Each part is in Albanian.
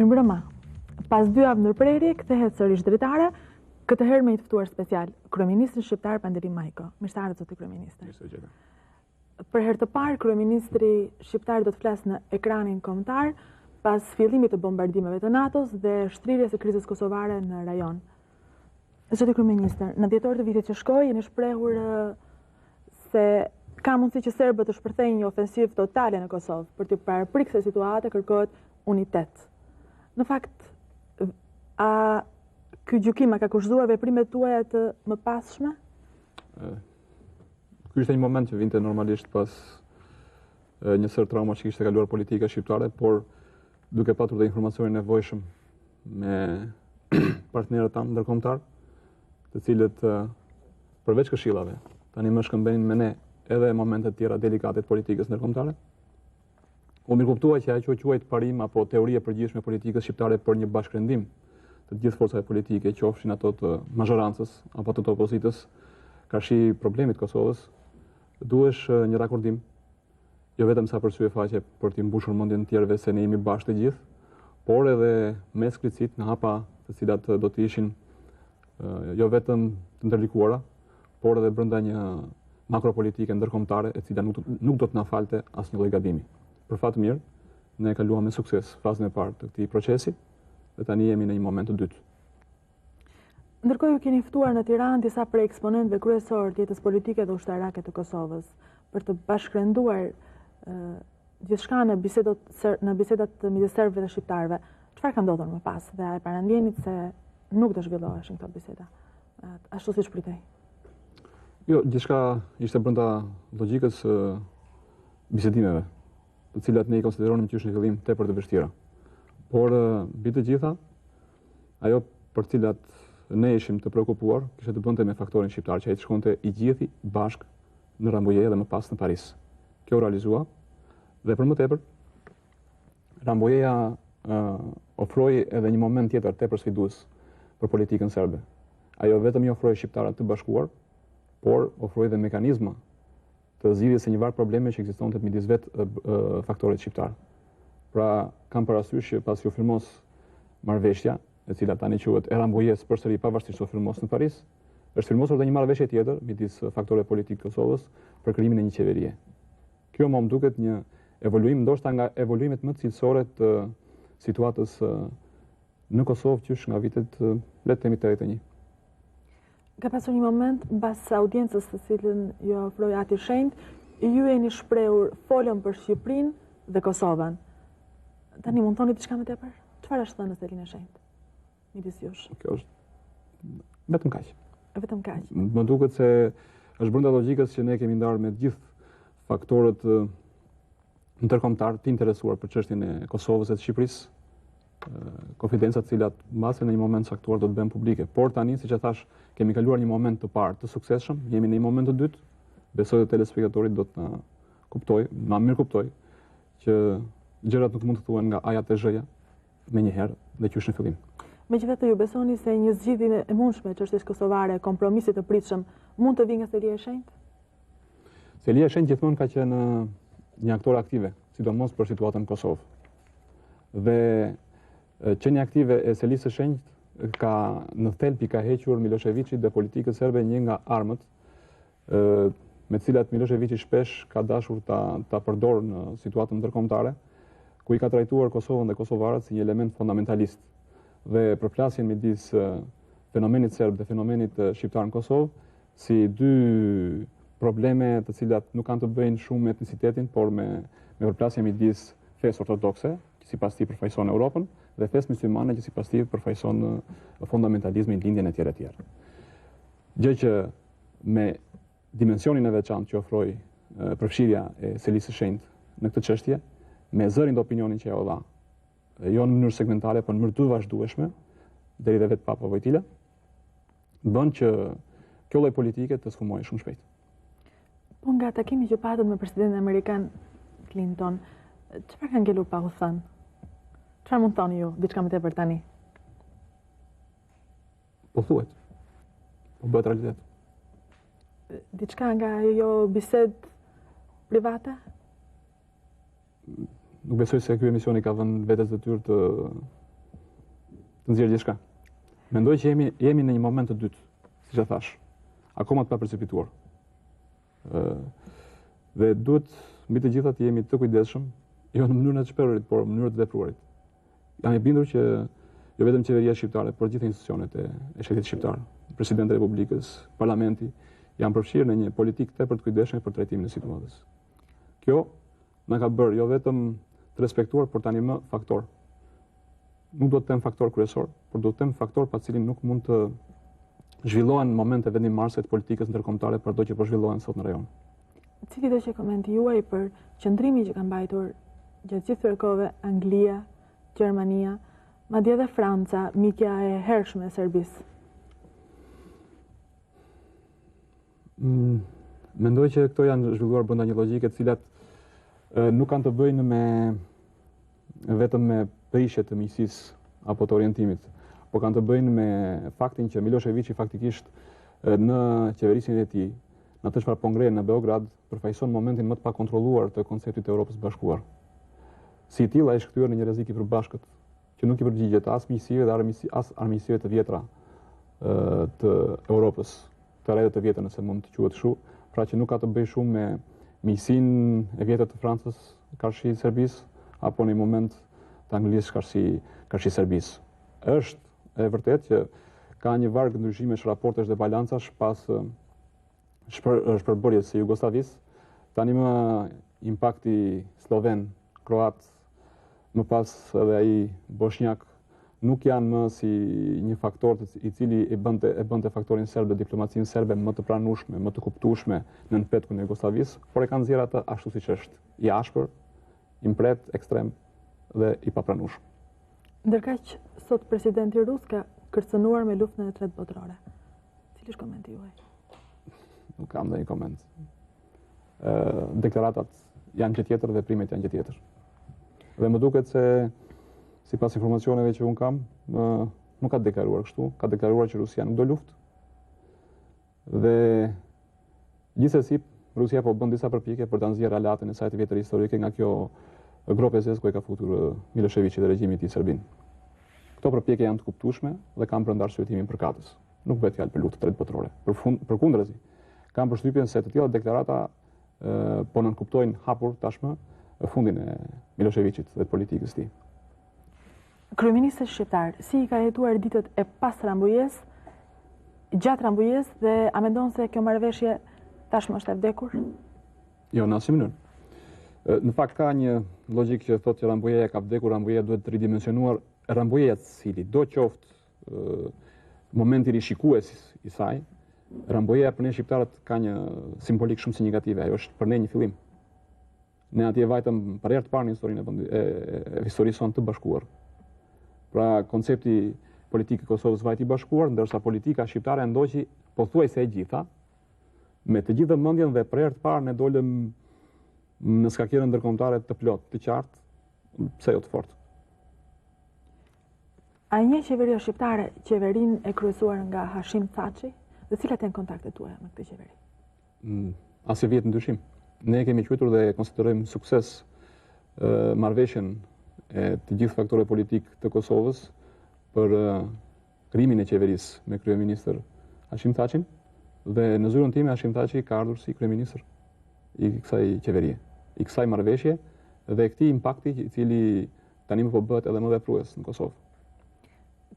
Mirëmbrëma. Pas dy javë ndërprerje, kthehet sërish Dritare, këtë herë me një të ftuar special, kryeministrin shqiptar Pandeli Majko. Mirë se erdhët zoti kryeministër. Mirë se gjeta. Për herë të parë kryeministri shqiptar do të flasë në ekranin kombëtar pas fillimit të bombardimeve të NATO-s dhe shtrirjes së krizës kosovare në rajon. Zoti kryeministër, në dhjetor të vitit që shkoi jeni shprehur se ka mundësi që serbët të shpërthejnë një ofensivë totale në Kosovë, për t'i paraprirë kësaj situate kërkohet unitet. Në fakt, a ky gjykim a ka kushtëzuar veprimet tuaja të mëpasshme? Ky ishte një moment që vinte normalisht pas një sërë trauma që kishte kaluar politika shqiptare, por duke patur dhe informacionin e nevojshëm me partnerët tanë ndërkombëtar, të cilët përveç këshillave, tani më shkëmbenin me ne edhe momente të tjera delikate të politikës ndërkombëtare. U mirëkuptua që ajo që u quajt parim apo teori e përgjithshme e politikës shqiptare për një bashkërendim të të gjithë forcave politike, qofshin ato të mazhorancës apo ato të opozitës, karshi problemit të Kosovës, duhesh një rakordim, jo vetëm sa për sy e faqe për t'i mbushur mendjen të tjerëve se ne jemi bashkë të gjithë, por edhe më eksplicit në hapa të cilat do të ishin jo vetëm të ndërlikuara, por edhe brenda një makropolitike ndërkombëtare e cila nuk nuk do të na falte asnjë lloj gabimi. Për fat të mirë, ne e kaluam me sukses fazën e parë të këtij procesi dhe tani jemi në një moment të dytë. Ndërkohë ju keni ftuar në Tiranë disa prej eksponentëve kryesorë të jetës politike dhe ushtarake të Kosovës për të bashkërenduar gjithçka në bisedat në bisedat midis serbëve dhe shqiptarëve. Çfarë ka ndodhur më pas dhe a e parandjenit se nuk do zhvilloheshin këto biseda? Ashtu siç pritej. Jo, gjithçka ishte brenda logjikës së bisedimeve, të cilat ne i konsideronim qysh në fillim tepër të vështira. Por mbi të gjitha, ajo për të cilat ne ishim të preokupuar, kishte të bënte me faktorin shqiptar, që ai të shkonte i gjithi bashkë në Rambuje dhe më pas në Paris. Kjo u realizua dhe për më tepër Rambujeja uh, ofroi edhe një moment tjetër tepër sfidues për politikën serbe. Ajo vetëm i ofroi shqiptarët të bashkuar, por ofroi dhe mekanizma të zgjidhjes së një varg probleme që ekzistonte midis vetë faktorit shqiptar. Pra, kam parasysh që pasi u firmos marrëveshja, e cila tani quhet e Rambujesë përsëri pavarësisht se u firmos në Paris, është firmosur edhe një marrëveshje tjetër midis faktorëve politikë të Kosovës për krijimin e një qeverie. Kjo mua më duket një evoluim, ndoshta nga evoluimet më cilësore të situatës në Kosovë qysh nga vitet, le të themi 81. Ka pasur një moment mbas audiencës të cilën ju ofroi Ati i Shenjtë, ju jeni shprehur folëm për Shqipërinë dhe Kosovën. Tani mund të thoni diçka më tepër? Çfarë është thënë në Selinë e Shenjtë? Midis jush. Kjo është vetëm kaq. Vetëm kaq. Më duket se është brenda logjikës që ne kemi ndarë me të gjithë faktorët ndërkombëtar të interesuar për çështjen e Kosovës e të Shqipërisë, konfidenca të cilat mbase në një moment caktuar do të bëhen publike. Por tani, siç e thashë, kemi kaluar një moment të parë të suksesshëm, jemi në një moment të dytë. Besoj se telespektatori do të na kuptojë, na mirëkuptojë që gjërat nuk mund të thuhen nga A-ja te Zh-ja menjëherë dhe qysh në fillim. Megjithatë ju besoni se një zgjidhje e mundshme e çështjes kosovare, kompromisit të pritshëm, mund të vijë nga Selia e Shenjtë? Selia e Shenjtë gjithmonë ka qenë një aktor aktive, sidomos për situatën në Kosovë. Dhe qenia aktive e Selisë së Shenjtë ka në thelb i ka hequr Milosheviqit dhe politikës serbe një nga armët me të cilat Milosheviqi shpesh ka dashur ta ta përdorë në situatën ndërkombëtare, ku i ka trajtuar Kosovën dhe kosovarët si një element fondamentalist dhe përplasjen midis fenomenit serb dhe fenomenit shqiptar në Kosovë si dy probleme të cilat nuk kanë të bëjnë shumë me etnicitetin, por me me përplasje midis fesë ortodokse, që sipas tij përfaqëson Europën, dhe fesë muslimane që sipas tij përfaqëson fundamentalizmin, lindjen etj etj. Gjë që me dimensionin e veçantë që ofroi përfshirja e Selisë së Shenjtë në këtë çështje, me zërin dhe opinionin që ajo dha, jo në mënyrë segmentale, por në mënyrë të vazhdueshme, deri dhe vetë Papa Vojtila, bën që kjo lloj politike të sfumojë shumë shpejt. Po nga takimi që patët me presidentin amerikan Clinton, çfarë ka ngelur pa u thënë? Çfarë mund të thoni ju, diçka më tepër tani? Po thuhet. Po bëhet realitet. Diçka nga ajo bisedë private? Nuk besoj se ky emision i ka vënë vetes detyrë të. Të nxjerrë gjithçka. Mendoj që jemi jemi në një moment të dytë, siç e thashë. Akoma të paprecipituar. Ë dhe duhet mbi të gjitha të jemi të kujdesshëm, jo në mënyrën e të shprehurit, por në mënyrën e të vepruarit. Jam i bindur që jo vetëm qeveria shqiptare, por gjithë institucionet e, e shtetit shqiptar, presidenti i Republikës, parlamenti, janë përfshirë në një politikë tepër të kujdesshme për trajtimin e situatës. Kjo na ka bërë jo vetëm të respektuar, por tani më faktor. Nuk do të them faktor kryesor, por do të them faktor pa cilin nuk mund të zhvillohen momente vendimmarrëse të politikës ndërkombëtare për ato që po zhvillohen sot në rajon. Cili do qe komenti juaj për qëndrimin që ka mbajtur gjatë gjithë këtyre kohëve Anglia, Gjermania, madje edhe Franca, mikja e hershme e Serbisë? Mm, mendoj që këto janë zhvilluar brenda një logjike të cilat nuk kanë të bëjnë me vetëm me prishje të miqësisë apo të orientimit, po kanë të bëjnë me faktin që Milosheviqi faktikisht në qeverisjen e tij, në atë çfarë po ngre në Beograd, përfaqëson momentin më të pakontrolluar të konceptit të Europës së Bashkuar. Si i tillë ai është kthyer në një rrezik i përbashkët që nuk i përgjigjet as miqësive dhe as armiqësive të vjetra të Europës, të re dhe të vjetër nëse mund të quhet kështu, pra që nuk ka të bëjë shumë me miqësinë e vjetër të Francës karshi Serbisë apo në një moment të Anglisë karshi karshi Serbisë. Është e vërtetë që ka një varg ndryshimesh raportesh dhe balancash pas shpër, shpërbërjes së Jugosllavisë. Tani më impakti slloven, kroat, më pas edhe ai boshnjak nuk janë më si një faktor të, i cili e bënte e bënte faktorin serb dhe diplomacinë serbe më të pranueshme, më të kuptueshme nën petkun e Jugosllavisë, por e kanë nxjerrë atë ashtu siç është, i ashpër, i mprehtë, ekstrem dhe i papranueshëm. Ndërkaq sot presidenti rus ka kërcënuar me luftën e tretë botërore. Cili është komenti juaj? Nuk kam ndonjë koment. Ë deklaratat janë gjë tjetër, veprimet janë gjë tjetër. Dhe më duket se sipas informacioneve që unë kam, më, nuk ka deklaruar kështu, ka deklaruar që Rusia nuk do luftë. Dhe gjithsesi Rusia po bën disa përpjekje për ta nxjerrë aleatin e saj të vjetër historike nga kjo gropë e zezë ku e ka futur Milosheviqi dhe regjimi i tij Serbinë. Këto përpjekje janë të kuptueshme dhe kanë brenda arsyetimin përkatës. Nuk bëhet fjalë për luftë të tretë botërore. Për fund, përkundrazi, kam përshtypjen se të tilla deklarata po nënkuptojnë hapur tashmë fundin e Milosheviqit dhe politikës tij. Kryeministri shqiptar, si i ka jetuar ditët e pas Rambujesë, gjatë Rambujesë dhe a mendon se kjo marrëveshje tashmë është e vdekur? Jo, në asnjë mënyrë. Në fakt ka një logjikë që thotë që Rambujeja ka vdekur, Rambujeja duhet ridimensionuar, Rambujeja cilido qoftë momenti rishikues i saj, Rambujeja për ne shqiptarët ka një simbolikë shumë sinjifikative, ajo është për ne një fillim. Ne atje vajtëm për herë të parë në historinë e vendit, e, e, e historisë sonë të bashkuar. Pra koncepti politik i Kosovës vajti i bashkuar, ndërsa politika shqiptare e ndoqi pothuajse e gjitha me të gjithë vëmendjen dhe për herë të parë ne dolëm në skakierën ndërkombëtare të plotë, të qartë, pse jo të fortë. A e njeh qeveria shqiptare qeverinë e kryesuar nga Hashim Thaçi dhe cilat janë kontaktet tuaja me këtë qeveri? Mm, as që vihet në dyshim. Ne e kemi quajtur dhe e konsiderojmë sukses marrëveshjen e të gjithë faktorëve politikë të Kosovës për krijimin e qeverisë me kryeministër Hashim Thaçin dhe në zyrën time Hashim Thaçi ka ardhur si kryeministër i kësaj qeverie, i kësaj marrëveshje dhe këtij impakti i cili Tani më po bëhet edhe më veprues në Kosovë.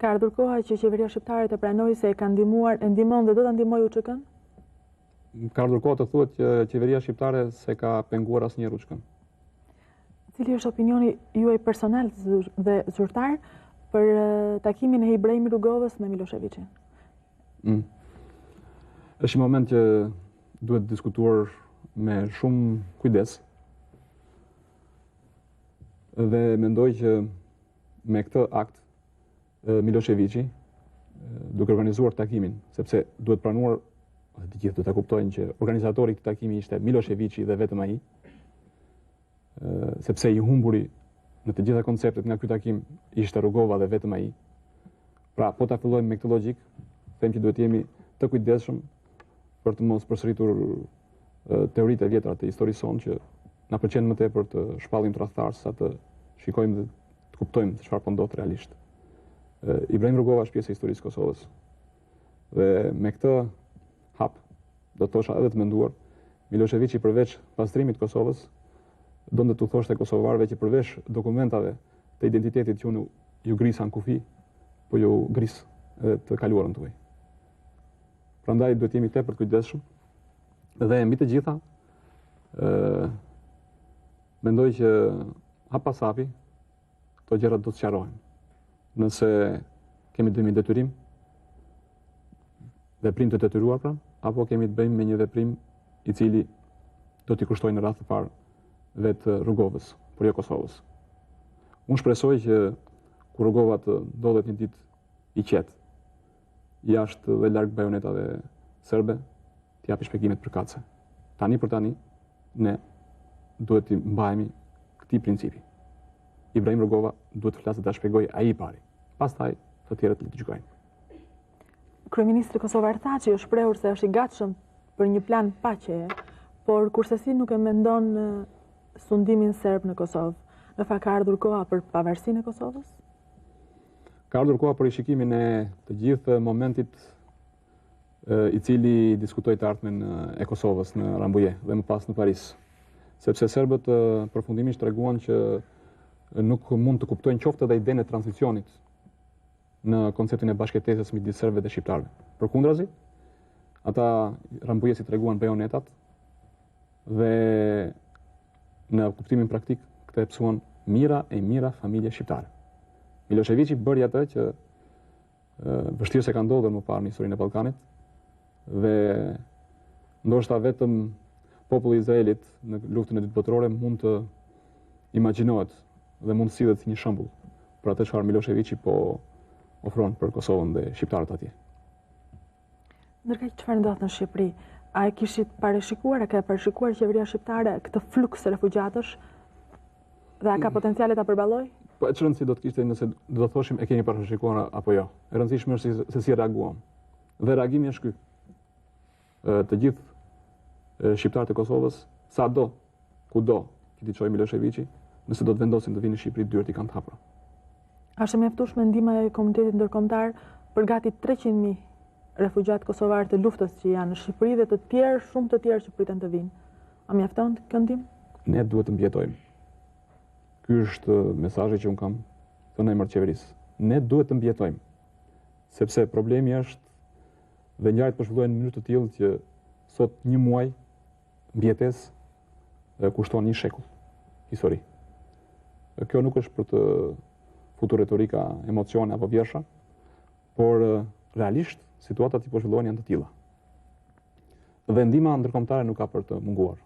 Ka ardhur koha që qeveria shqiptare të pranojë se e ka ndihmuar, e ndihmon dhe do ta ndihmojë UÇK-n? Ka ardhur koha të thuhet që qeveria shqiptare s'e ka penguar asnjëherë UÇK-n. Cili është opinioni juaj personal dhe zyrtar për takimin e Ibrahim Rugovës me Milosheviqin? Mm. Është një moment që duhet diskutuar me shumë kujdes. Dhe mendoj që me këtë akt Milosheviqi duke organizuar takimin, sepse duhet pranuar dhe të gjithë duhet ta kuptojnë që organizatori i këtij takimi ishte Milosheviqi dhe vetëm ai, sepse i humburi në të gjitha konceptet nga ky takim ishte Rugova dhe vetëm ai. Pra, po ta fillojmë me këtë logjikë, them që duhet të jemi të kujdesshëm për të mos përsëritur teoritë e vjetra të historisë sonë që na pëlqen më tepër të shpallim tradhtarë sa të shikojmë dhe të kuptojmë se çfarë po ndodh realisht. Ibrahim Rugova është pjesë e historisë së Kosovës. Dhe me këtë hap, do të thosha edhe të menduar, Milosheviqi përveç pastrimit të Kosovës, donte t'u thoshte kosovarëve që përveç dokumentave të identitetit që unë ju grisa në kufi, po ju gris edhe të kaluarën tuaj. Prandaj duhet të jemi tepër të kujdesshëm dhe mbi të gjitha ë mendoj që hap pas hapi këto gjëra do të sqarohen. Nëse kemi të bëjmë me detyrim, veprim të detyruar pra, apo kemi të bëjmë me një veprim i cili do t'i kushtojë në radhë të parë vetë Rugovës, por jo Kosovës. Unë shpresoj që kur Rugova të ndodhet një ditë i qetë, jashtë dhe larg bajonetave serbe, të japi shpjegimet përkatëse. Tani për tani, ne duhet t'i mbahemi këtij principi. Ibrahim Rugova duhet të flasë dhe ta shpjegojë ai i pari. Pastaj, të tjerët le të gjykojnë. Kryeministri kosovar Thaçi është shprehur se është i gatshëm për një plan paqeje, por kurrsesi nuk e mendon sundimin serb në Kosovë. Në fakt ka ardhur koha për pavarësinë e Kosovës? Ka ardhur koha për rishikimin e të gjithë momentit i cili diskutoi të ardhmen e Kosovës në Rambuje dhe më pas në Paris. Sepse serbët përfundimisht treguan që nuk mund të kuptojnë qoftë edhe idenë e tranzicionit në konceptin e bashkëjetesës midis serbëve dhe shqiptarëve. Përkundrazi, ata Rambujës i treguan bajonetat dhe në kuptimin praktik këtë e pësuan mijëra e mijëra familje shqiptare. Milosheviqi bëri atë që vështirë se ka ndodhur më parë në historinë e Ballkanit dhe ndoshta vetëm populli i Izraelit në luftën e dytë botërore mund të imagjinohet dhe mund të sillet si një shembull për atë çfarë Milosheviqi po ofron për Kosovën dhe shqiptarët atje. Ndërkaq çfarë ndodh në Shqipëri? A e kishit parashikuar, a ka parashikuar qeveria shqiptare këtë fluks refugjatësh? Dhe a ka mm. potenciale ta përballojë? Po e ç'rëndësi do të kishte nëse do të thoshim e kemi parashikuar apo jo. E rëndësishme është se si reaguam. Dhe reagimi është ky. Të gjithë shqiptarët e Kosovës, sado kudo që t'i çojë Milosheviqi, nëse do të vendosin të vinë në Shqipëri, dyert i kanë të hapura. A është e mjaftueshme ndihma e komunitetit ndërkombëtar për gati 300.000 refugjatë kosovarë të luftës që janë në Shqipëri dhe të tjerë, shumë të tjerë që priten të vinë? A mjafton kjo ndihmë? Ne duhet të mbijetojmë. Ky është mesazhi që unë kam thënë në emër të qeverisë. Ne duhet të mbijetojmë. Sepse problemi është dhe ngjarjet po zhvillohen në mënyrë të tillë që sot një muaj mbijetesë kushton një shekull histori. Kjo nuk është për të futur retorika, emocione apo vjersha, por realisht situatat që po zhvillohen janë të tilla. Dhe ndihma ndërkombëtare nuk ka për të munguar.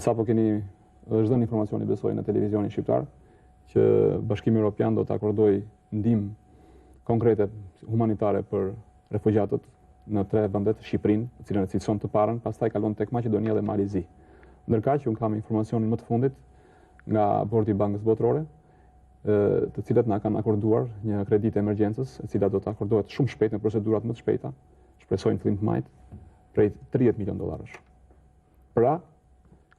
Sapo keni është dhënë informacioni besoj në televizionin shqiptar që Bashkimi Evropian do të akordojë ndihmë konkrete humanitare për refugjatët në tre vendet, Shqipërinë, të cilën e cilëson të parën, pastaj kalon tek Maqedonia dhe Mali i Zi. Ndërkaq unë kam informacionin më të fundit nga Bordi i Bankës Botërore, të cilët na kanë akorduar një kredi të emergjencës, e cila do të akordohet shumë shpejt në procedurat më të shpejta, shpresoj në fillim të majit, prej 30 milion dollarësh. Pra,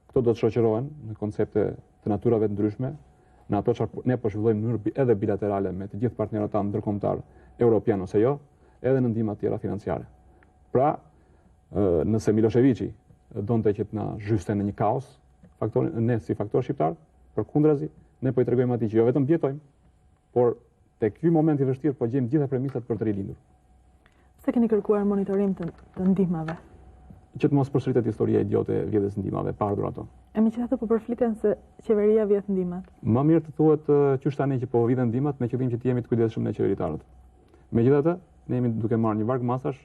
këto do të shoqërohen në koncepte të natyrave të ndryshme, në ato çfarë ne po zhvillojmë në mënyrë edhe bilaterale me të gjithë partnerët tanë ndërkombëtar, europian ose jo, edhe në ndihma të tjera financiare. Pra, nëse Milosheviqi donte që të na zhyste në një kaos, faktor, ne si faktor shqiptar, përkundrazi, ne po i tregojmë atij që jo vetëm mbijetojmë, por te ky moment i vështirë po gjejmë gjitha premisat për të rilindur. Pse keni kërkuar monitorim të, të ndihmave? Që të mos përsëritet historia idiote e vjedhjes ndihmave pa ardhur ato. E megjithatë po përfliten se qeveria vjedh ndihmat. Më mirë të thuhet qysh tani që po vidhen ndihmat me qëllim që të jemi të kujdesshëm ne qeveritarët. Megjithatë, ne jemi duke marrë një varg masash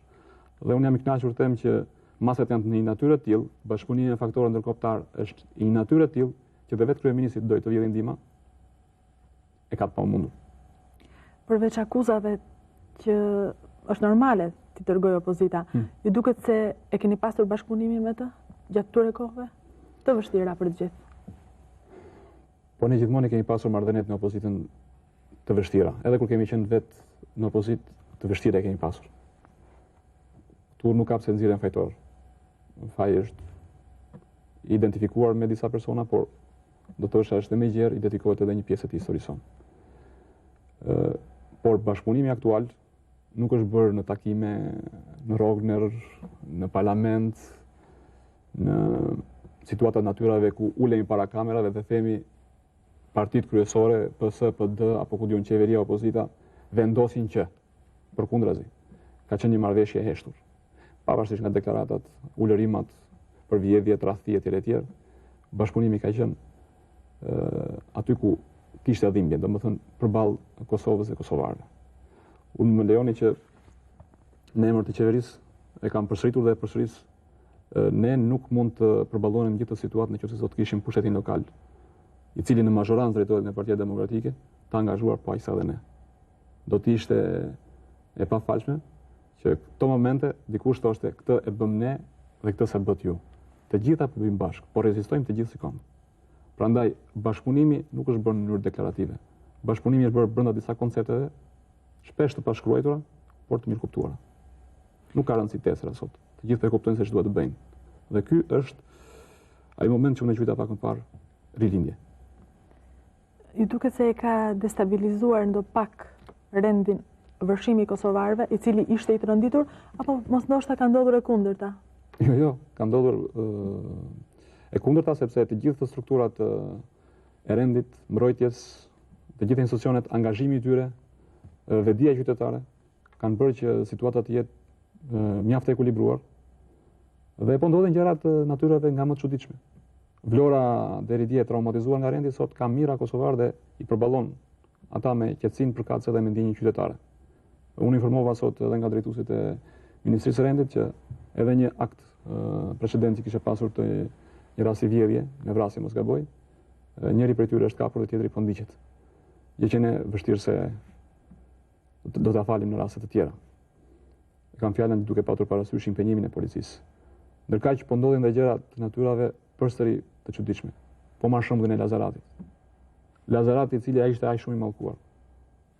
dhe unë jam i kënaqur të them që masat janë të një natyre të tillë, bashkëpunimi me faktorët ndërkombëtar është i një natyre të tillë që dhe vetë kryeministri të dojë të vjedhë ndihma, e ka të pamundur. Përveç akuzave që është normale t'i dërgojë opozita, hmm. ju duket se e keni pasur bashkëpunimin me të gjatë këtyre kohëve të vështira për të gjithë? Po ne gjithmonë i kemi pasur marrëdhëniet me opozitën të vështira. Edhe kur kemi qenë vetë në opozitë, të vështira e kemi pasur. Këtu nuk ka pse nxirren fajtor. Faji është identifikuar me disa persona, por do të thosha është edhe më gjerë, identifikohet edhe një pjesë e historisë sonë. Por bashkëpunimi aktual nuk është bërë në takime në Rogner, në parlament, në situata të natyrave ku ulemi para kamerave dhe themi partitë kryesore, PS, PD, apo ku di unë qeveria, opozita, vendosin që, përkundrazi, ka qenë një marrëveshje e heshtur. Pavarësisht nga deklaratat, ulërimat për vjedhje, tradhti etj etj, bashkëpunimi ka qenë aty ku kishte dhimbje, domethënë përballë Kosovës dhe kosovarëve. Unë më lejoni që në emër të qeverisë e kam përsëritur dhe e përsëris ne nuk mund të përballonim gjithë këtë situatë në qoftë se s'do të kishim pushtetin lokal, i cili në mazhorancë drejtohet nga Partia Demokratike, të angazhuar po aq sa dhe ne. Do të ishte e pafalshme që këto momente dikush thoshte këtë e bëmë ne dhe këtë s'e bëtë ju. Të gjitha po bëjmë bashkë, po rezistojmë të gjithë si komb. Prandaj bashkëpunimi nuk është bërë në mënyrë deklarative. Bashkëpunimi është bërë brenda disa koncepteve, shpesh të pashkruajtura, por të mirëkuptuara. Nuk ka rëndësi tesera sot. Të gjithë po e kuptojnë se ç'duhet të bëjnë. Dhe ky është ai moment që unë e quajta pak më parë rilindje. Ju duket se e ka destabilizuar ndopak rendin vërshimi i kosovarëve, i cili ishte i tronditur, apo mos ndoshta ka ndodhur e kundërta? Jo, jo, ka ndodhur e kundërta sepse të gjithë strukturat e rendit, mbrojtjes, të gjitha institucionet, angazhimi i tyre, vetëdija qytetare, kanë bërë që situata të jetë mjaft e ekuilibruar dhe po ndodhin gjëra të natyrave nga më të çuditshme. Vlora deri dje e traumatizuar nga rendi sot ka mijëra kosovarë dhe i përballon ata me qetësinë përkatëse dhe me ndjenjën qytetare. Unë u informova sot edhe nga drejtuesit e Ministrisë së Rendit që edhe një akt precedent që kishte pasur të një rasti vjedhje, me vrasje mos gaboj, njëri prej tyre është kapur dhe tjetri po ndiqet. Gjë që ne vështirë se do ta falim në raste të tjera. E kam fjalën duke patur parasysh impenjimin e policisë. Ndërkaq po ndodhin dhe gjëra të natyrave përsëri të çuditshme. Po marr shembullin e Lazaratit. Lazarati i cili ai ishte aq shumë i mallkuar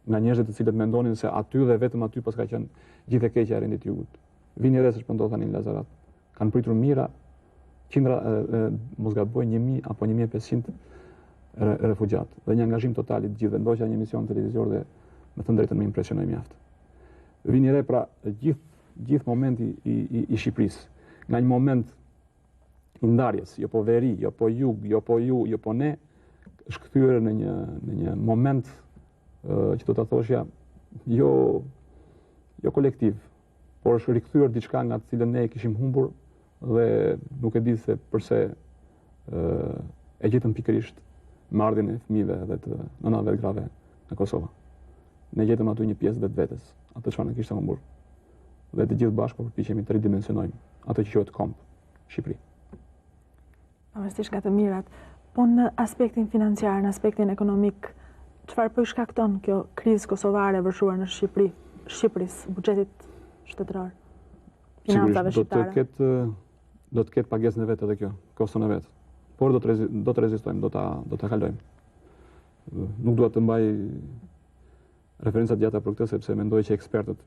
nga njerëzit të cilët mendonin se aty dhe vetëm aty paska qenë gjithë e keqja e rendit të jugut. Vini re se ç'po ndodh tani në Lazarat. Kanë pritur mijëra, qindra, mos gaboj, 1000 apo 1500 refugjatë dhe një angazhim total i të gjithëve. Ndoqa një emision televizor dhe me thënë të drejtën më impresionoi mjaft. Vini re pra gjithë gjithë momenti i, i, i Shqipërisë, nga një moment i ndarjes, jo po veri, jo po jug, jo po ju, jo po ne, është kthyer në një në një moment që do ta thoshja jo jo kolektiv, por është rikthyer diçka nga të cilën ne e kishim humbur dhe nuk e di se përse e gjetëm pikërisht me ardhjen e fëmijëve dhe të nënave dhe grave nga Kosova. Ne gjetëm aty një pjesë vetvetes, atë çfarë na kishte humbur. Dhe të gjithë bashkë po përpiqemi të ridimensionojmë atë që quhet komb, Shqipëri. Pavarësisht nga të mirat, po në aspektin financiar, në aspektin ekonomik, çfarë po i shkakton kjo krizë kosovare vërshuar në Shqipëri, Shqipërisë, buxhetit shtetëror, financave shqiptare? Do të ketë do të ketë pagesën e vet edhe kjo, koston e vet. Por do të do të rezistojmë, do ta do ta kalojmë. Nuk dua të mbaj referenca të gjata për këtë sepse mendoj që ekspertët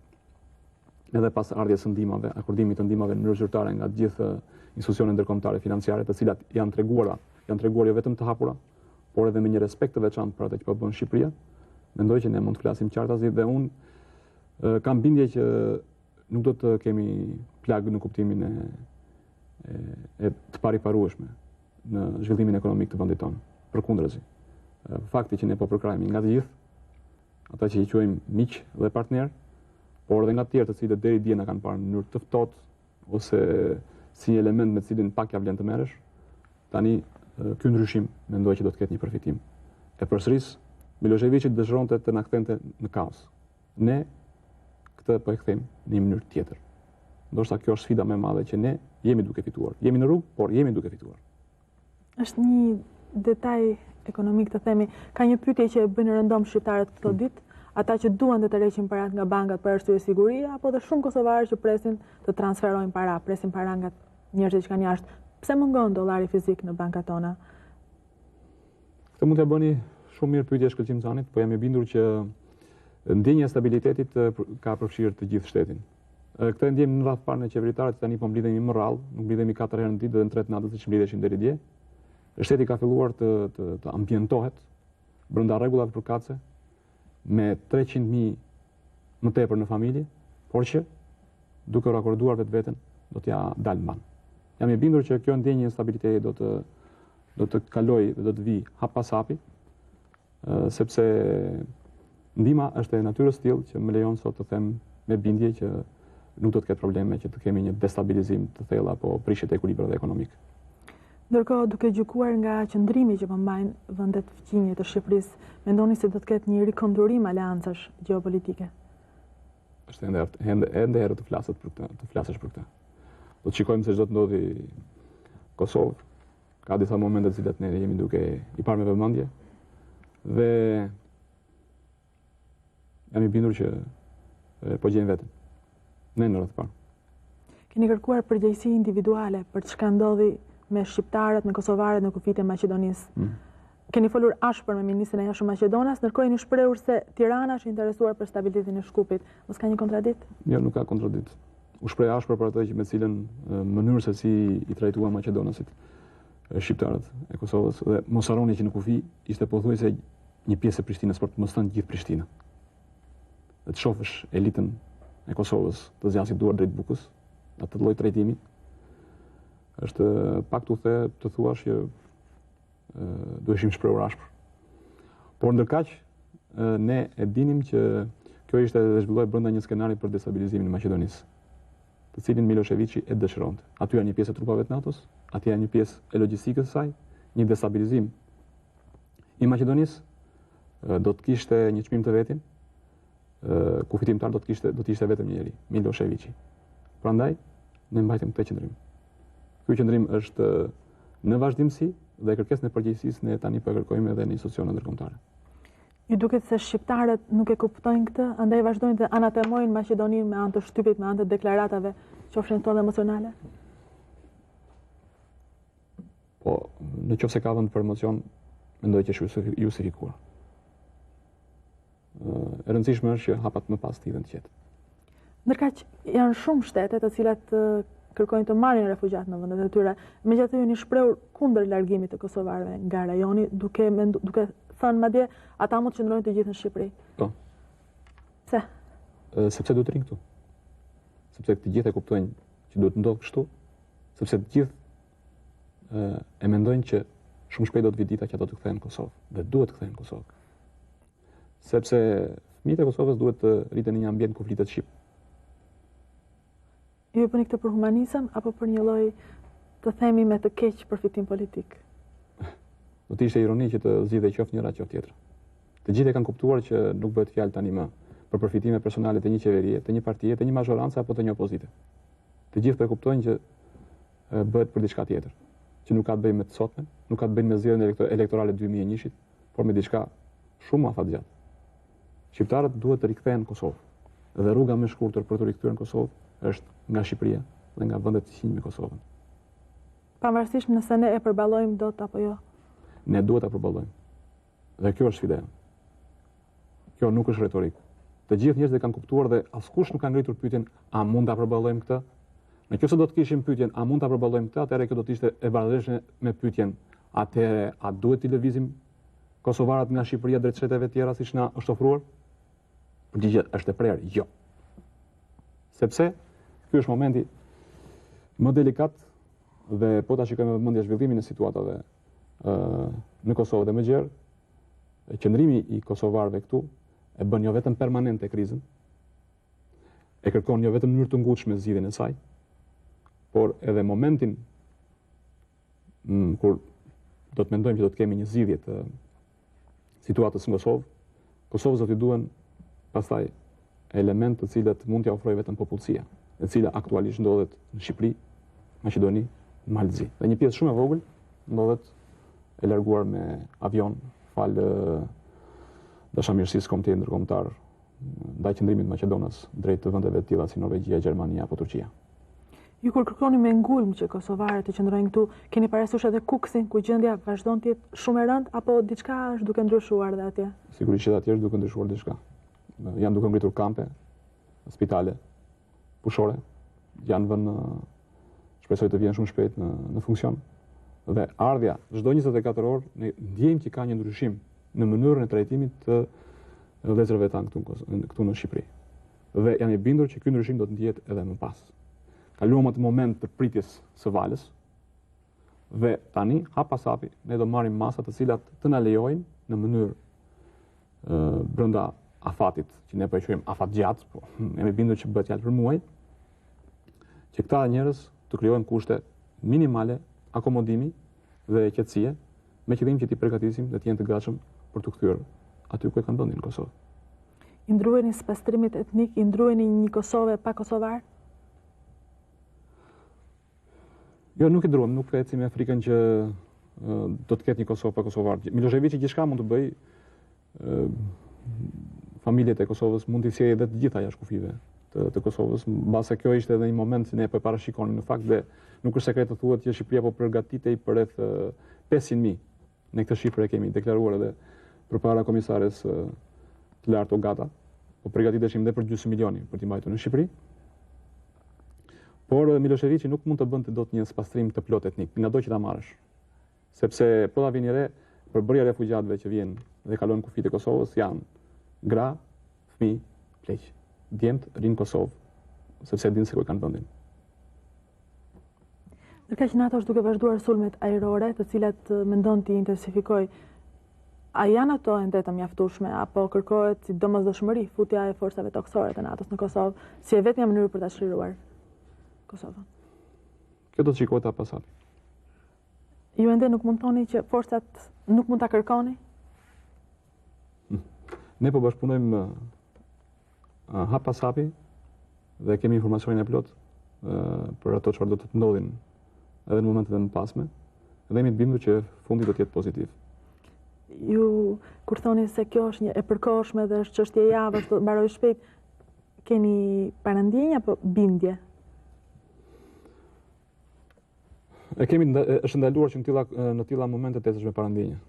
edhe pas ardhjes së ndihmave, akordimit të ndihmave në mënyrë zyrtare nga të gjithë institucionet ndërkombëtare financiare, të cilat janë treguara, janë treguar jo vetëm të hapura, por edhe me një respekt të veçantë për atë që po bën Shqipëria, mendoj që ne mund të flasim qartazi dhe unë kam bindje që nuk do të kemi plagë në kuptimin e e, e të pariparueshme në zhvillimin ekonomik të vendit tonë. Përkundrazi, fakti që ne po përkrahemi nga të gjithë, ata që i quajmë miq dhe partnerë, por edhe nga të tjerë të cilët deri dje na kanë parë në mënyrë të ftohtë ose si një element me të cilin pak ja vlen të merresh, tani ky ndryshim mendoj që do të ketë një përfitim. E përsëris, Milosheviqi dëshironte të na kthente në kaos. Ne këtë po e kthejmë në një mënyrë tjetër. Ndoshta kjo është sfida më e madhe që ne jemi duke fituar. Jemi në rrugë, por jemi duke fituar. Është një detaj ekonomik të themi, ka një pyetje që e bëjnë rëndom shqiptarët këto mm. ditë, ata që duan të tërheqin paratë nga bankat për arsye sigurie, apo dhe shumë kosovarë që presin të transferojnë para, presin para nga njerëzit që kanë jashtë. Pse mungon dollari fizik në bankat tona? Këtë mund t'ia bëni shumë mirë pyetje Shkëlqim Canit, po jam i bindur që ndjenja e stabilitetit ka përfshirë të gjithë shtetin. Këtë e ndjejmë në radhë të parë ne qeveritarët që tani po mblidhemi më rrallë, nuk mblidhemi katër herë në ditë dhe në tre të natës siç mblidheshim deri dje. Shteti ka filluar të të, të ambientohet brenda rregullave përkatëse. Me 300.000 më tepër në familje, por që duke u rakorduar vetveten do t'ia dalë mbanë. Jam i bindur që kjo ndjenjë stabiliteti do të do të kalojë dhe do të vijë hap pas hapi, sepse ndihma është e natyrës së tillë që më lejon sot të them me bindje që nuk do të ketë probleme që të kemi një destabilizim të thellë apo prishje të ekuilibrave ekonomikë. Ndërkohë, duke gjykuar nga qëndrimi që po mbajnë vendet fqinje të Shqipërisë, mendoni se do të ketë një rikonturim aleancash gjeopolitike? Është ende ende ende herët të flasët për këtë, të flasësh për këtë. Do të shikojmë se ç'do të ndodhi Kosovë. Ka disa momente të cilat ne jemi duke i parë me vëmendje dhe Jam i bindur që po gjejmë veten. Ne në radhë të parë. Keni kërkuar përgjegjësi individuale për çka ndodhi me shqiptarët, me kosovarët në kufijtë e Maqedonisë. Mm. Keni folur ashpër me ministrin e Jashtëm maqedonas, ndërkohë jeni shprehur se Tirana është interesuar për stabilitetin e Shkupit. Mos ka një kontradikt? Jo, nuk ka kontradikt. U shpreh ashpër për atë që me cilën mënyrë se si i trajtuan maqedonasit shqiptarët e Kosovës dhe mos harroni që në kufi ishte pothuajse një pjesë e Prishtinës, por të mos thënë gjithë Prishtina. Dhe të shofësh elitën e Kosovës të zgjasi duart drejt bukës, atë lloj trajtimi, është pak të the, të thuash që duheshim shprehur ashpër. Por ndërkaq, ne e dinim që kjo ishte dhe zhvillohej brenda një skenari për destabilizimin e Maqedonisë, të cilin Milosheviqi e dëshironte. Aty janë një pjesë e trupave të NATO-s, aty janë një pjesë e logjistikës së saj, një destabilizim i Maqedonisë do të kishte një çmim të vetin, ku fitimtar do të kishte do të ishte vetëm një njeri, Milosheviqi. Prandaj ne mbajtëm këtë qëndrim. Ky qëndrim është në vazhdimësi dhe kërkesën e përgjegjësisë ne tani po e kërkojmë edhe në institucione ndërkombëtare. Ju duket se shqiptarët nuk e kuptojnë këtë, andaj vazhdojnë të anatemojnë Maqedoninë me anë të shtypit, me anë të deklaratave, qofshin këto dhe emocionale? Po, në qoftë se ka vend për emocion, mendoj që është justifikuar. E rëndësishme është që hapat më pas të hidhen të qetë. Ndërkaq janë shumë shtete të cilat kërkojnë të marrin refugjatë në vendet e tyre. Megjithatë ju jeni shprehur kundër largimit të kosovarëve nga rajoni, duke duke thënë madje ata mund të qëndrojnë të gjithë në Shqipëri. Po. Pse? Sepse duhet të rrinë këtu. Sepse të gjithë e kuptojnë që duhet të ndodhë kështu, sepse të gjithë e mendojnë që shumë shpejt do të vijë dita që ato të kthehen në Kosovë dhe duhet të kthehen në Kosovë. Sepse fëmijët e Kosovës duhet të rriten në një ambient ku flitet shqip. Ju e bëni këtë për humanizëm apo për një lloj të themi me të keq përfitim politik? Do të ishte ironi që të zgjidhej qoftë njëra qoftë tjetra. Të gjithë e kanë kuptuar që nuk bëhet fjalë tani më për përfitime personale të një qeverie, të një partie, të një mazhorance apo të një opozite. Të gjithë po e kuptojnë që bëhet për diçka tjetër, që nuk ka të bëjë me të sotmen, nuk ka të bëjë me zgjedhjen elektorale 2001-shit, por me diçka shumë më afatgjatë. Shqiptarët duhet të rikthehen në Kosovë. Dhe rruga më e shkurtër për t'u rikthyer në Kosovë është nga Shqipëria dhe nga vendet fqinje me Kosovën. Pavarësisht nëse ne e përballojmë dot apo jo. Ne duhet ta përballojmë. Dhe kjo është sfida jonë. Kjo nuk është retorikë. Të gjithë njerëzit e kanë kuptuar dhe askush nuk ka ngritur pyetjen a mund ta përballojmë këtë? Në qoftë se do të kishim pyetjen a mund ta përballojmë këtë, atëherë kjo do të ishte e barasvlershme me pyetjen atëherë a duhet t'i lëvizim kosovarët nga Shqipëria drejt shteteve të tjera siç na është ofruar? Përgjigjja është e prerë, jo. Sepse ky është momenti më delikat dhe po ta shikojmë me vëmendje zhvillimin e situatave në Kosovë dhe më gjerë, qëndrimi i kosovarëve këtu e bën jo vetëm permanente krizën, e kërkon jo vetëm në mënyrë të ngutshme zgjidhjen e saj, por edhe momentin mm, kur do të mendojmë që do të kemi një zgjidhje të situatës në Kosovë, Kosovës do t'i duhen pastaj elementë të cilët mund t'ia ofrojë vetëm popullsia, e cila aktualisht ndodhet në Shqipëri, Maqedoni, Mal të Zi. Dhe një pjesë shumë e vogël ndodhet e larguar me avion falë dashamirësisë komunitetit ndërkombëtar ndaj qëndrimit maqedonas drejt vendeve të tilla si Norvegjia, Gjermania apo Turqia. Ju kur kërkoni me ngulm që kosovarët të qëndrojnë këtu, keni parasysh edhe Kukësin, ku gjendja vazhdon të jetë shumë e rëndë apo diçka është duke ndryshuar dhe atje? Sigurisht që atje është duke ndryshuar diçka. Janë duke ngritur kampe, spitale, pushore, janë vënë shpresoj të vihen shumë shpejt në në funksion. Dhe ardhja çdo 24 orë ne ndjejmë që ka një ndryshim në mënyrën e trajtimit të vëllezërve tanë këtu në këtu në Shqipëri. Dhe jam i bindur që ky ndryshim do të ndihet edhe më pas. Kaluam atë moment të pritjes së valës dhe tani hap pas hapi ne do marrim masa të cilat të na lejojnë në mënyrë brenda afatit që ne po e quajmë afatgjatë, po jam i bindur që bëhet fjalë për muaj, që këta njerëz të krijojnë kushte minimale akomodimi dhe qetësie, me qëllim që t'i përgatisim dhe të jenë të gatshëm për t'u kthyer aty ku e kanë vendin në Kosovë. I ndruheni spastrimit etnik, i ndruheni një Kosove pa kosovar? Jo, nuk i druhem, nuk eci me frikën që do të ketë një Kosovë pa kosovar. Milosheviqi gjithçka mund të bëjë, familjet e Kosovës mund t'i sjellë edhe të gjitha jashtë kufijve të, të Kosovës. Mbase kjo ishte edhe një moment që ne po e parashikonim në fakt dhe nuk është sekret të thuhet që Shqipëria po përgatitej për rreth 500.000. Ne këtë shifër e kemi deklaruar edhe përpara komisares të lartë Ogata. Po përgatiteshim dhe për gjysmë milioni për t'i mbajtur në Shqipëri. Por Milosheviqi nuk mund të bënte dot një spastrim të plotë etnik, ngado që ta marrësh. Sepse po ta vini re, përbërja e refugjatëve që vjen dhe kalon kufijtë e Kosovës janë gra, fëmijë, pleq. Djemtë rrinë në Kosovë, sepse e dinë se ku e kanë vendin. Ndërkaq NATO është duke vazhduar sulmet ajrore, të cilat mendon t'i intensifikojë, a janë ato ende të mjaftueshme apo kërkohet si domosdoshmëri futja e forcave tokësore të NATO-s në Kosovë si e vetmja mënyrë për ta çliruar Kosovën? Kjo do të shikohet hap pas hapi. Ju ende nuk mund të thoni që forcat nuk mund ta kërkoni? Hm. Ne po bashkëpunojmë hap pas hapi dhe kemi informacionin e plotë për ato çfarë do të ndodhin edhe në momentet e mëpasme dhe jemi të bindur që fundi do të jetë pozitiv. Ju kur thoni se kjo është një e përkohshme dhe është çështje javësh, do të mbarojë shpejt, keni parandjenjë apo bindje? E kemi është ndaluar që në tilla në tilla momente të ecësh me parandjenja.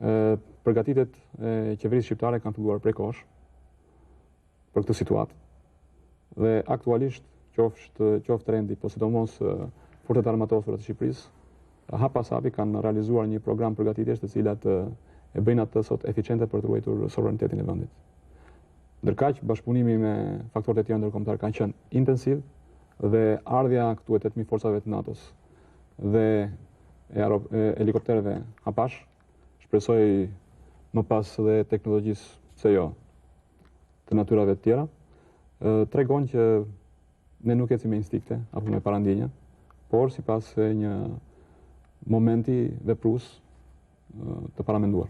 Ë përgatitjet e qeverisë shqiptare kanë filluar prej kohësh për këtë situatë. Dhe aktualisht qoftë qoftë rendi, po sidomos forcat e armatosura të Shqipërisë, hap pas hapi kanë realizuar një program përgatitjesh të cilat e bëjnë atë sot eficiente për të ruajtur sovranitetin e vendit. Ndërkaq, bashkëpunimi me faktorët e tjerë ndërkombëtarë ka qenë intensiv dhe ardhja këtu e 8000 forcave të NATO-s dhe e helikopterëve Apache, shpresoj më pas dhe teknologjisë, pse jo, të natyrave të tjera, tregon që ne nuk ecim me instinkte apo me parandjenja, por sipas një momenti veprues të paramenduar.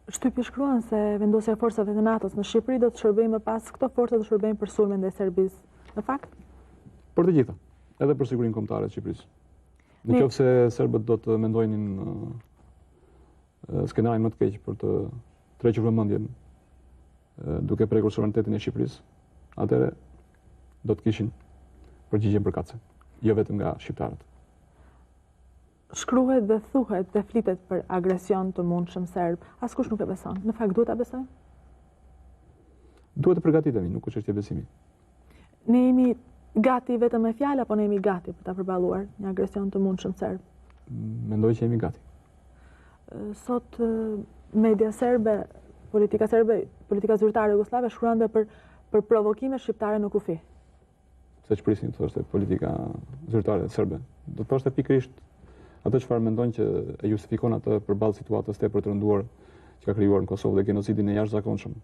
Shtypi shkruan se vendosja e forcave të NATO-s në Shqipëri do të shërbejë më pas, këto forca do të shërbejnë për sulme ndaj Serbisë. Në fakt? Për të gjitha, edhe për sigurinë kombëtare të Shqipërisë. Në qoftë se serbët do të mendojnin skenarin më të keq për të tërhequr vëmendjen duke prekur sovranitetin e Shqipërisë, atëherë do të kishin përgjigjen përkatëse, jo vetëm nga shqiptarët. Shkruhet dhe thuhet dhe flitet për agresion të mundshëm serb. Askush nuk e beson. Në fakt duhet ta besojmë? Duhet të përgatitemi, nuk është çështje besimi. Ne jemi gati vetëm me fjalë apo ne jemi gati për ta përballuar një agresion të mundshëm serb? Mendoj që jemi gati. Sot media serbe, politika serbe, politika zyrtare jugosllave shkruan dhe për për provokime shqiptare në kufi. Se ç'prisni të thoshte politika zyrtare serbe. Do të thoshte pikërisht atë çfarë mendon që e justifikon atë përballë situatës tepër të rënduar që ka krijuar në Kosovë dhe genocidin e jashtëzakonshëm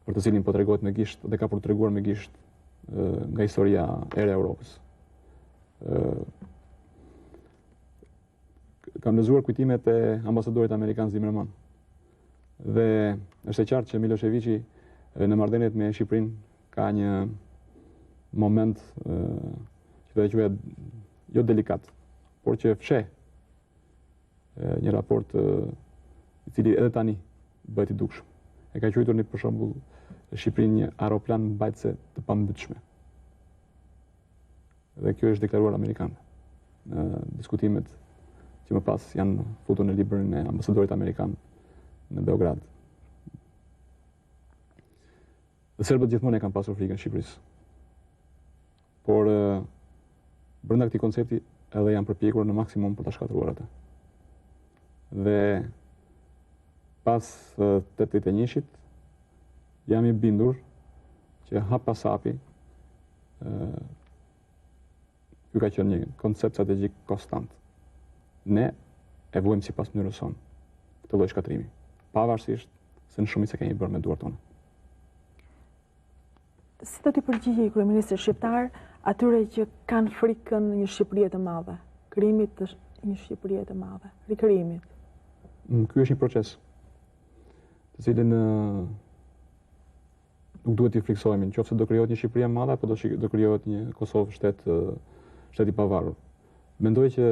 për të cilin po tregohet me gisht dhe ka për të treguar me gisht nga historia e re e Europës. Kam lexuar kujtimet e ambasadorit amerikan Zimmerman. Dhe është e qartë që Milosheviqi në marrëdhëniet me Shqipërinë ka një moment që do e quaja jo delikat, por që fsheh një raport i cili edhe tani bëhet i dukshëm. E ka quajtur një për shembull Shqipërinë një aeroplanmbajtëse të pambytshme. Dhe kjo është deklaruar amerikanëve në diskutimet që më pas janë futur në librin e ambasadorit amerikan në Beograd. Dhe serbët gjithmonë e kanë pasur frikën Shqipërisë. Por brenda këtij koncepti edhe janë përpjekur në maksimum për ta shkatërruar atë. Dhe pas 81-shit. Jam i bindur që hap pas hapi ky ka qenë një koncept strategjik konstant. Ne e vuajmë sipas mënyrës sonë këtë lloj shkatërrimi, pavarësisht se në shumicë e kemi bërë me duart tona. Si do t'i përgjigjej kryeministri shqiptar atyre që kanë frikën një Shqipërie të madhe, krijimit të një Shqipërie të madhe, rikrijimit? Mm, ky është një proces të cilin nuk duhet t'i frikësohemi, në qoftë se do krijohet një Shqipëri e madhe apo do do krijohet një Kosovë shtet shtet i pavarur. Mendoj që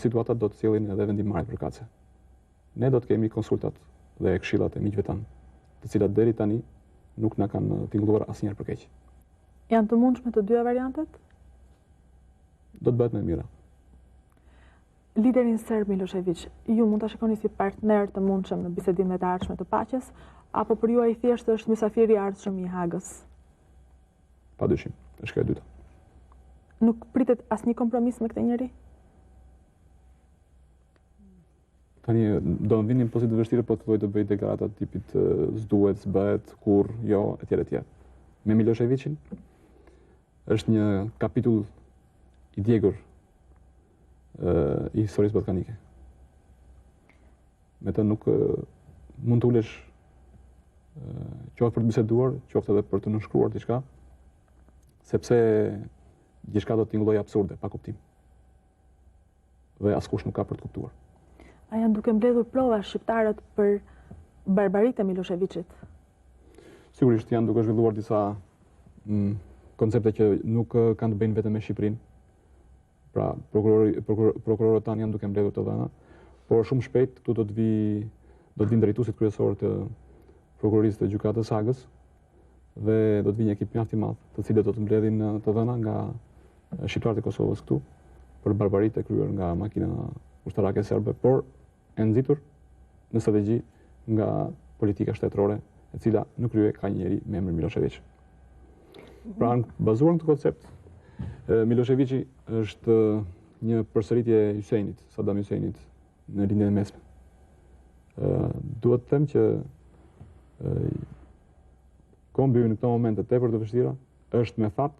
situatat do të sjellin edhe vendimmarrjet përkatëse. Ne do të kemi konsultat dhe këshillat e miqve tanë, të cilat deri tani nuk na kanë tingëlluar asnjëherë për keq. Janë të mundshme të dyja variantet? Do të bëhet më e mira. Liderin serb Milosheviq, ju mund ta shikoni si partner të mundshëm në bisedimet e ardhshme të paqes, apo për ju ai thjesht është mysafiri i ardhshëm i Hagës? Pa dyshim, është kjo e dyta. Nuk pritet asnjë kompromis me këtë njeri? Tani, do më vini në pozitë të vështirë, po të filloj të bëj deklarata të tipit s'duhet, s'bëhet, kurrë, jo, etj, etj. Me Milosheviqin, është një kapitull i djegur i historisë ballkanike. Me të nuk mund të ulesh qoftë për të biseduar, qoftë edhe për të nënshkruar diçka, sepse gjithçka do të tingëllojë absurde, pa kuptim. dhe askush nuk ka për të kuptuar. A janë duke mbledhur prova shqiptarët për barbaritë e Milosheviqit? Sigurisht janë duke zhvilluar disa mm, koncepte që nuk kanë të bëjnë vetëm me Shqipërinë. Pra, prokurori, prokurorët tanë janë duke mbledhur të dhëna, por shumë shpejt këtu do të vi do të vinë drejtuesit kryesorë të prokurorisë të gjykatës së Hagës dhe do të vijë një ekip mjaft i madh, të cilët do të mbledhin të dhëna nga shqiptarët e Kosovës këtu për barbaritë e kryer nga makina ushtarake serbe, por e nxitur në strategji nga politika shtetërore, e cila në krye ka një njeri me emrin Milosheviq. Pra, bazuar në këtë koncept, Milosheviqi është një përsëritje e Hysejnit, Saddam Hysejnit, në Lindjen e Mesme. Duhet të them që kombi ynë në këto momente tepër të vështira është me fat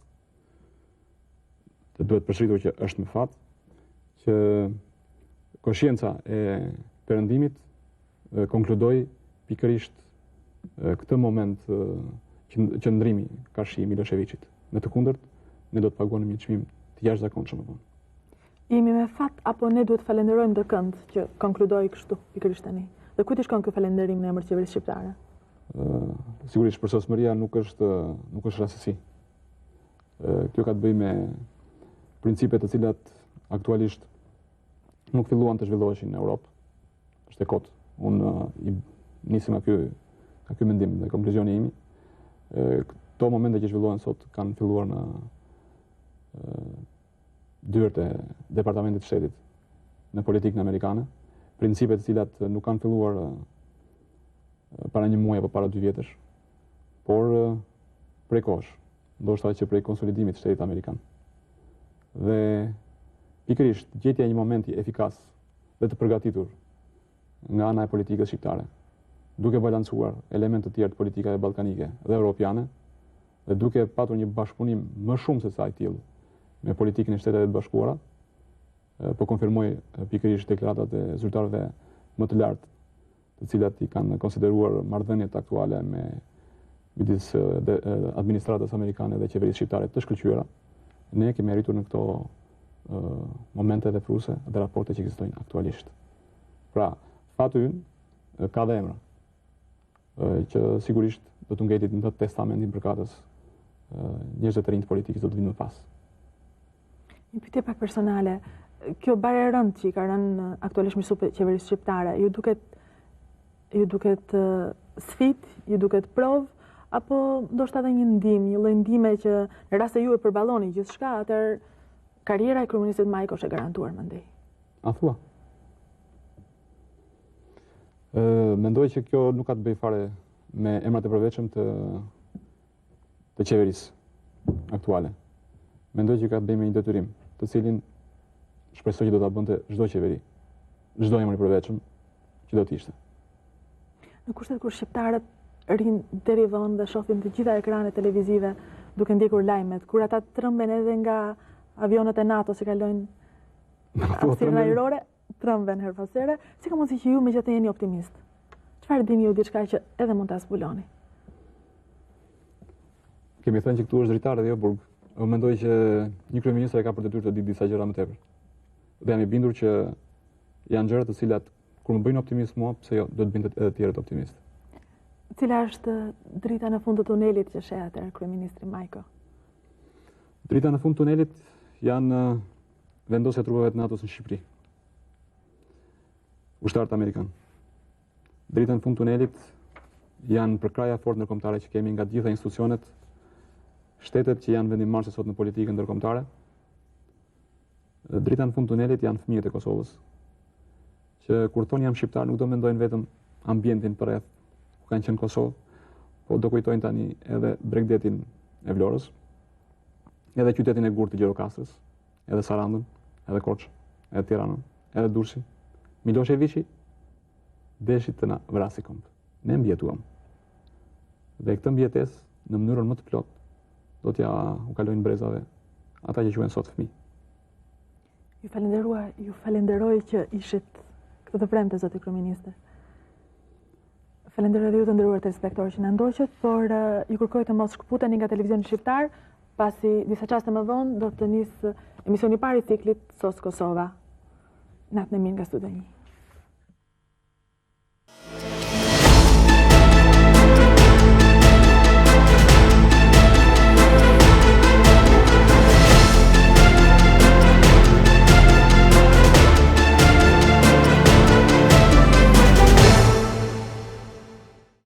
Dhe duhet përsëritur që është me fat që koshienca e perëndimit konkludoi pikërisht këtë moment qëndrimi karshi Milosheviqit. Në të kundërt, ne do të paguanim një çmim të jashtëzakonshëm më vonë. Jemi me fat apo ne duhet të falenderojmë ndokënd që konkludoi kështu pikërisht tani? Dhe kujt i shkon ky falenderim në emër të qeverisë shqiptare? Ë, sigurisht përsosmëria nuk është nuk është rastësi. Kjo ka të bëjë me principe të cilat aktualisht nuk filluan të zhvilloheshin në Europë. Është e kotë. Unë i nisem nga ky nga ky mendim dhe konkluzioni im. Këto momente që zhvillohen sot kanë filluar në dyert e Departamentit të Shtetit në politikën amerikane, principe të cilat nuk kanë filluar para një muaji apo para dy vjetësh, por prej kohësh, ndoshta që prej konsolidimit të shtetit amerikan. Dhe pikërisht gjetja e një momenti efikas dhe të përgatitur nga ana e politikës shqiptare, duke balancuar elementë të tjerë të politikave ballkanike dhe europiane dhe duke patur një bashkëpunim më shumë se sa i tillë me politikën e Shteteve të Bashkuara, po konfirmoj pikërisht deklaratat e zyrtarëve më të lartë të cilat i kanë konsideruar marrëdhëniet aktuale me midis administratës amerikane dhe qeverisë shqiptare të shkëlqyera, ne kemi arritur në këto momente vepruese dhe raporte që ekzistojnë aktualisht. Pra, fati ynë ka dhe emra, që sigurisht do t'u ngelet në testamentin përkatës njerëzve të rinj të politikës do të vinë më pas. Një pyetje pak personale. Kjo barrë e rëndë që i ka rënë aktualisht mbi supe qeverisë shqiptare, ju duket ju duket sfidë, ju duket provë apo ndoshta edhe një ndihmë, një lloj ndihme që në rast se ju e përballoni gjithçka, atëherë karriera e kryeministrit Majko është e garantuar mandej. A thua? Ë, mendoj që kjo nuk ka të bëjë fare me emrat e përveçëm të të qeverisë aktuale. Mendoj që ka të bëjë me një detyrim, të cilin shpresoj që do ta bënte çdo qeveri, çdo emër i përveçëm që do të ishte. Në kushtet kur shqiptarët rrinë deri vonë dhe shohin të gjitha ekranet televizive duke ndjekur lajmet, kur ata tremben edhe nga avionët e NATO-s që kalojnë hapësirën ajrore, tremben herë pas here, si ka mundësi që ju megjithatë jeni optimist? Çfarë dini ju diçka që edhe mund ta zbuloni? Kemi thënë që këtu është dritare dhe jo burg. Unë mendoj që një kryeministër e ka për detyrë të di disa gjëra më tepër. Dhe jam i bindur që janë gjëra të cilat kur më bëjnë optimist mua, pse jo, do të bëjnë edhe të tjerët optimist. Cila është drita në fund të tunelit që sheh atëherë kryeministri Majko? Drita në fund të tunelit janë vendosja e trupave të NATO-s në Shqipëri. Ushtarët amerikanë. Drita në fund të tunelit janë përkrahja e fortë ndërkombëtare që kemi nga të gjitha institucionet, shtetet që janë vendimmarrëse sot në politikën ndërkombëtare. Drita në fund të tunelit janë fëmijët e Kosovës, që kur thonë jam shqiptar nuk do mendojnë vetëm ambientin përreth ku kanë qenë në Kosovë, po do kujtojnë tani edhe bregdetin e Vlorës, edhe qytetin e gurtë të Gjirokastrës, edhe Sarandën, edhe Korçën, edhe Tiranën, edhe Durrësin. Milosheviçi deshi të na vrasë komb. Ne mbijetuam. Dhe këtë mbijetesë në mënyrën më të plotë do t'jua kalojnë brezave ata që quhen sot fëmijë. Ju falenderua, ju falenderoj që ishit këtë të premte zoti kryeministër. Falenderoj edhe ju të nderuar telespektatorë që na ndoqët, por ju kërkoj të mos shkëputeni nga televizioni shqiptar, pasi disa çaste më vonë do të nisë emisioni i parë i ciklit SOS Kosova. Natën e mirë nga Studio 1.